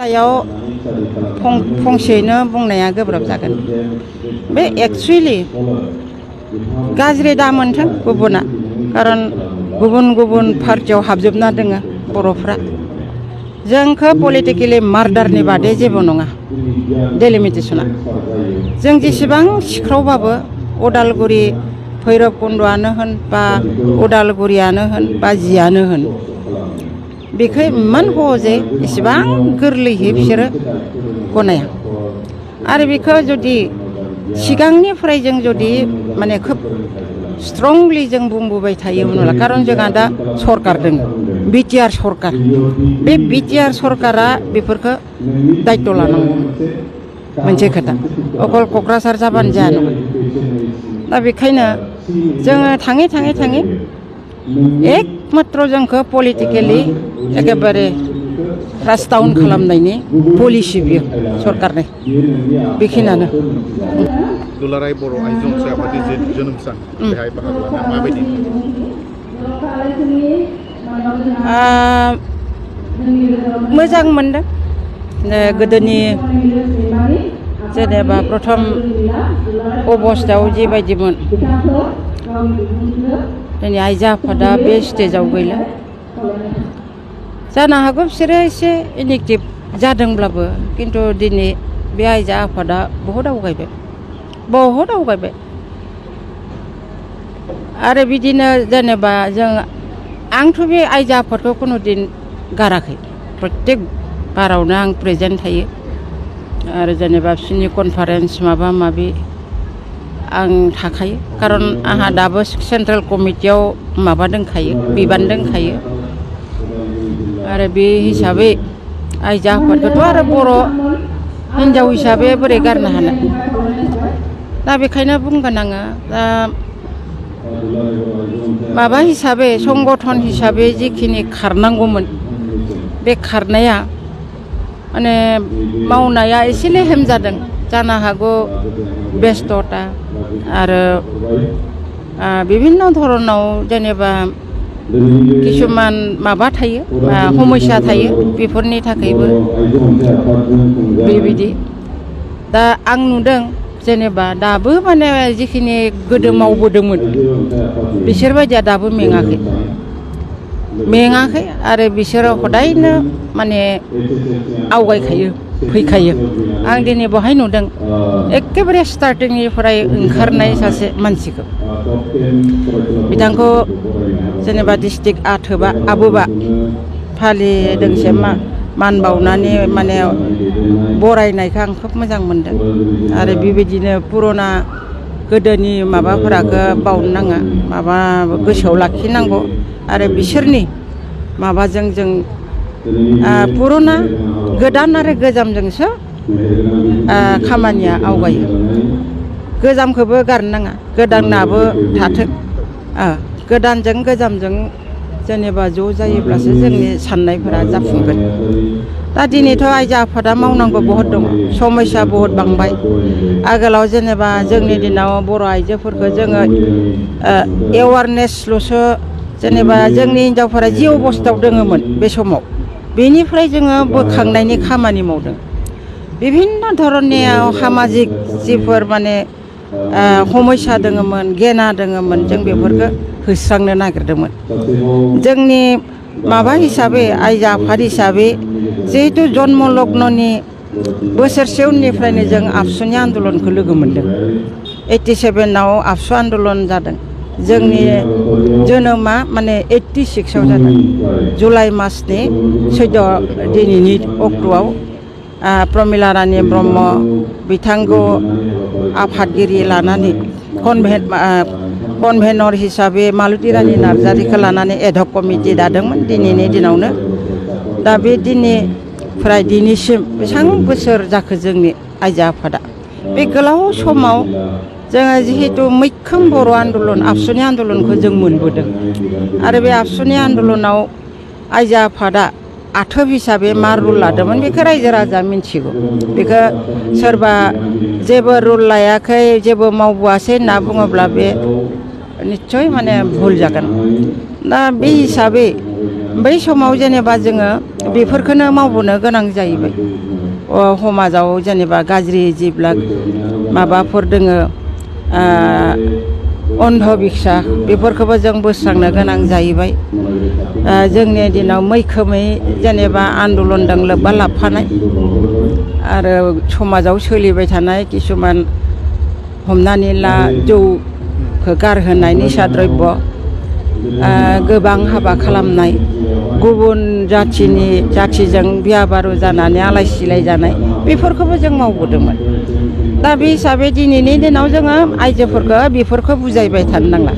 सायाव फंसेयैनो बुंनाया गोब्राब जागोन बे एक्चुवेलि गाज्रि दा मोनथों गुबुना खारन गुबुन गुबुन पार्टियाव हाबजोबना दोङो बर'फ्रा जोंखौ पलिटिकेलि मार्डारनि बादै जेबो नङा डेलिमिटेसना जों जेसेबां सिख्रावबाबो उदालगुरि भैरबकुन्द'आनो होन बा उदालगुरियानो होन बा जियानो होन बेखौ इमान सहजै इसेबां गोरलैयै बिसोरो गनाया आरो बेखौ जुदि सिगांनिफ्राय जों जुदि माने खोब स्ट्रंलि जों बुंबोबाय थायोमोनब्ला खारन जोंहा दा सरकार दङ बिटिआर सरकार बे बिटिआर सरकारा बेफोरखौ दायित्व लानांगौ मोनसे खोथा अकल क'क्राझार जाबानो जाया नङा दा बेखायनो जोङो थाङै एकमात्र जोंखौ पलिटिकेलि एकेबारे रास डाउन खालामनायनि पलिसि बियो सरकारनि बेखिनियानो दुलाराय बर' आइजो आफादनि जोनोम सान बेहाय बाहागो लानाया माबायदि मोजां मोनदों गोदोनि जेनेबा प्रथम अबस्थायाव जिबायदिमोन दिनै आइजो आफादा बे स्टेजाव गैला जानो हागौ बिसोरो एसे इनेक्टिभ जादोंब्लाबो खिन्थु दिनै बे आइजो आफादा बहुद आवगायबाय आरो बिदिनो जेनेबा जों आंथ' बे आइजो आफादखौ खुनु दिन गाराखै प्रत्येक बारावनो आं प्रेजेन्ट थायो आरो जेनेबा बिसोरनि कनफारेन्स माबा माबि आं थाखायो खारन आंहा दाबो सेन्ट्रेल कमिटियाव माबा दंखायो बिबान दंखायो आरो बे हिसाबै आइजो आफादखौथ' आरो बर' हिन्जाव हिसाबै बोरै गारनो हानो दा बेखायनो बुंगोन आङो दा माबा हिसाबै संगठन हिसाबै जिखिनि खारनांगौमोन बे खारनाया माने मावनाया एसे लेहेम जादों जानो हागौ बेस्थ'ता आरो बिभिन्न धरनाव जेनेबा किसुमान माबा थायो समस्या थायो बेफोरनि थाखायबो बेबायदि दा आं नुदों जेनेबा दाबो माने जिखिनि गोदो मावबोदोंमोन बिसोरबायदिया दाबो मेङाखै आरो बिसोरो हदायनो माने आवगायखायो फैखायो आं दिनै बहाय नुदों एखेबारे स्टार्टिंनिफ्राय ओंखारनाय सासे मानसिखौ बिथांखौ जेनेबा डिस्ट्रिक्ट आथोबा आबोबा फालिदोंसे मान बावनानै माने बरायनायखौ आं खोब मोजां मोनदों आरो बेबायदिनो पुराना गोदोनि माबाफोरखौ बावनो नाङा माबा गोसोआव लाखिनांगौ आरो बिसोरनि माबाजों जों पुराना गोदान आरो गोजामजोंसो खामानिया आवगायो गोजामखौबो गारनो नाङा गोदानाबो थाथों गोदानजों गोजामजों जेनेबा ज' जायोब्लासो जोंनि साननायफोरा जाफुंगोन दा दिनैथ' आइजो आफादा मावनांगौ बहुद दङ समस्या बहुद बांबाय आगोलाव जेनेबा जोंनि दिनाव बर' आइजोफोरखौ जोङो एवारनेसल'सो जेनेबा जोंनि हिनजावफोरा जि अबस्थायाव दङमोन बे समाव बेनिफ्राय जोङो बोखांनायनि खामानि मावदों बिभिन्न धरननि सामाजिक जिफोर माने समस्या दङमोन गेना दङमोन जों बेफोरखौ होस्रांनो नागिरदोंमोन जोंनि माबा हिसाबै आइजो आफाद हिसाबै जिहेतु जन्म लग्ननि बोसोरसे उननिफ्रायनो जों आबसुनि आन्दलनखौ लोगो मोनदों 87आव आबसु आन्दलन जादों जोंनि जोनोमा माने 86आव जादों जुलाइ मासनि 14 दिनैनि अक्ट'आव प्रमिला रानी ब्रह्म बिथांखौ आफादगिरि लानानै कनभेनर हिसाबै मालति रानी नार्जारिखौ लानानै एडहक कमिटि दादोंमोन दिनैनि दिनावनो दा बे दिननिफ्राय दिनैसिम बेसेबां बोसोर जाखो जोंनि आइजो आफादा बे गोलाव समाव जोङो जिहेतु मैखोम बर' आन्दलन आबसुनि आन्दलनखौ जों मोनबोदों आरो बे आबसुनि आन्दलनाव आइजो आफादा आथोब हिसाबै मा रुल लादोंमोन बेखौ रायजो राजा मिन्थिगौ बेखौ सोरबा जेबो रुल लायाखै जेबो मावबोआसै होनना बुङोब्ला बे निस्सय माने भुल जागोन दा बे हिसाबै बै समाव जेनेबा जोङो बेफोरखौनो मावबोनो गोनां जाहैबाय समाजाव जेनेबा गाज्रि जिब्ला माबाफोर दोङो अन्धबिश्वास बेफोरखौबो जों बोस्रांनो गोनां जाहैबाय जोंनि दिनाव मैखोमै जेनेबा आन्दलनजों लोब्बा लाफानाय आरो समाजाव सोलिबाय थानाय किसुमान हमनानै ला जौखौ गारहोनाय निसा द्रब्य गोबां हाबा खालामनाय गुबुन जाथिजों बिया बारु जानानै आलाय सिलाय जानाय बेफोरखौबो जों मावबोदोंमोन दा बे हिसाबै दिनैनि दिनाव जोङो आइजोफोरखौ बेफोरखौ बुजायबाय थानो नांला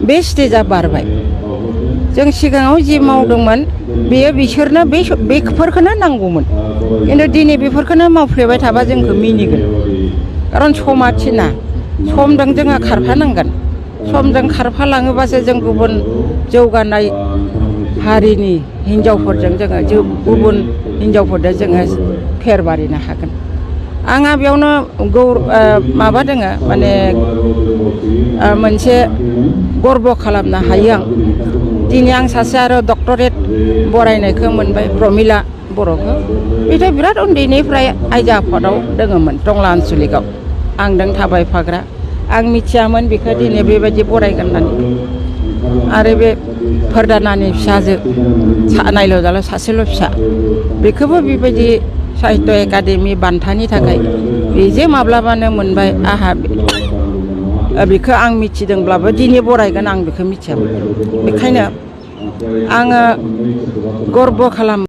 बे स्टेजा बारबाय जों सिगाङाव जि मावदोंमोन बेयो बिसोरनो बेफोरखौनो नांगौमोन खिन्थु दिनै बेफोरखौनो मावफ्लेबाय थाबा जोंखौ मिनिगोन खारन समा थिना समजों जोङो खारफानांगोन समजों खारफालाङोबासो जों गुबुन जौगानाय हारिनि हिनजावफोरजों जोङो गुबुन हिनजावफोरजों जोङो फेर बारिनो हागोन आंहा बेयावनो माबा दोङो माने मोनसे गर्ब खालामनो हायो आं दिनै आं सासे आरो डक्टरेट बरायनायखौ मोनबाय प्रमिला बर'खौ बेथ' बिराद उन्दैनिफ्राय आयजो आफादाव दोङोमोन टंला आन्सलिकआव आंजों थाबायफाग्रा आं मिथियामोन बेखौ दिनै बेबायदि बरायगोन होननानै आरो बे फोरदानानि फिसाजो नायल' जाल' सासेल' फिसा बेखौबो बेबायदि साहित्य एकाडेमि बान्थानि थाखाय बेजे माब्लाबानो मोनबाय आंहा बेखौ आं मिथिदोंब्लाबो दिनै बरायगोन आं बेखौ मिथियामोन बेखायनो आङो गर्ब खालामो